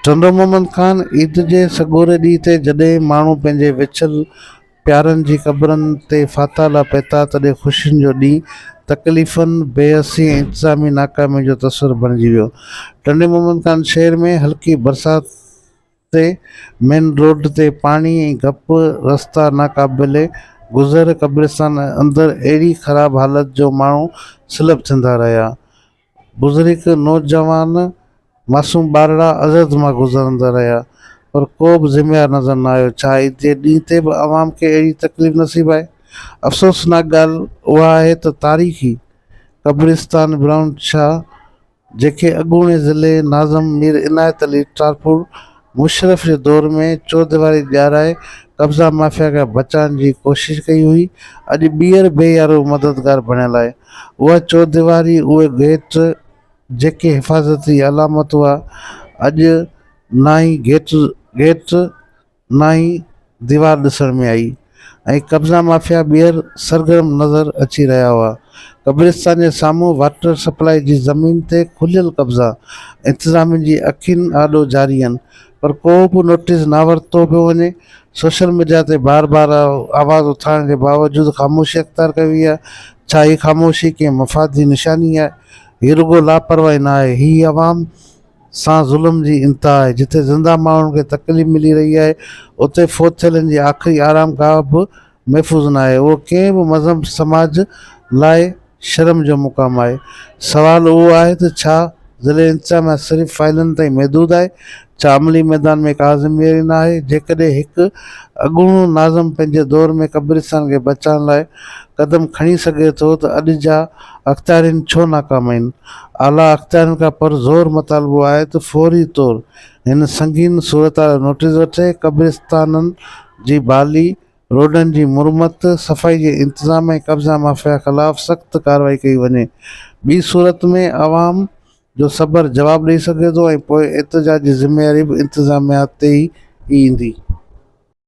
ٽنڊو محمد خان، عيد جي سڳوري ڏينهن تي جڏهن ماڻهو پنهنجي وڇڙيل پيارن جي قبرن تي فاتحه لاء پهتا تڏهن خوشين جو ڏينهن تڪليفن، بي حسي ۽ انتظامي ناڪامي جو تصور بڻجي ويو. ٽنڊي محمد خان شهر ۾ هلڪي برسات تي مين روڊ تي پاڻي ۽ گپ، رستا ناقابل گذر، قبرستان اندر اهڙي خراب حالت جو ماڻهو سلپ ٿيندا رهيا. بزرگ، نوجوان، معصوم ٻارڙا عزت مان گذرندا رهيا پر ڪو به ذميوار نظر نه آيو. ڇا عيد جي ڏينهن تي به عوام کي اهڙي تڪليف نصيب آهي؟ افسوسناڪ ڳالهه اها آهي ته تاريخي قبرستان برائون شاهه جنهن کي اڳوڻي ضلعي ناظم مير عنايت علي ٽالپر مشرف جي دور ۾ چوديواري ڏيارائي قبضا مافيا کان بچائڻ جي ڪوشش ڪئي هئي، اڄ ٻيهر بي يارو مددگار بڻيل آهي. اها چوديواري، اهي گيٽ جيڪي حفاظتي علامت هئا، اڄ ناهي گيٽ گيٽ ناهي ديوار ڏسڻ ۾ آئي ۽ قبضا مافيا ٻيهر سرگرم نظر اچي رهيا هئا. قبرستان جي سامهون واٽر سپلائي جي زمين تي کليل قبضا انتظامين جي اکين آڏو جاري آهن پر ڪو به نوٽيس نه ورتو پيو وڃي. سوشل ميڊيا تي بار بار آواز اٿارڻ جي باوجود خاموشي اختيار ڪئي وئي آهي. ڇا هي خاموشي ڪنهن مفاد جي نشاني آهي؟ هي رڳو لاپرواهي نه آهي، هي عوام سان ظلم جي انتها آهي، جتي زنده ماڻهن کي تڪليف ملي رهي آهي، اتي فوت ٿيلن جي آخري آرام گاهه به محفوظ ناهي، اهو ڪنهن به مذهب سماج لاء شرم جو مقام آهي. سوال اهو آهي ته ڇا ضلعي انتظاميا صرف فائلن تائين محدود آهي؟ ڇا عملي ميدان ۾ ڪا ذميواري ناهي؟ جيڪڏهن هڪ اڳوڻو ناظم پنهنجي دور ۾ قبرستان کي بچائڻ لاء قدم کڻي سگهي ٿو ته اڄ جا اختيارين ڇو ناڪام آهن؟ اعليٰ اختيارين کان پر زور مطالبو آهي ته فوري طور هن سنگين صورتحال جو نوٽيس وٺي قبرستانن جي بحالي، روڊن جي مرمت، صفائي جي انتظام ۽ قبضا مافيا خلاف سخت ڪارروائي ڪئي وڃي ٻي صورت ۾ عوام جو صبر جواب ڏئي سگهي ٿو ۽ پوء احتجاج جي ذميواري به انتظاميا تي ئي ايندي.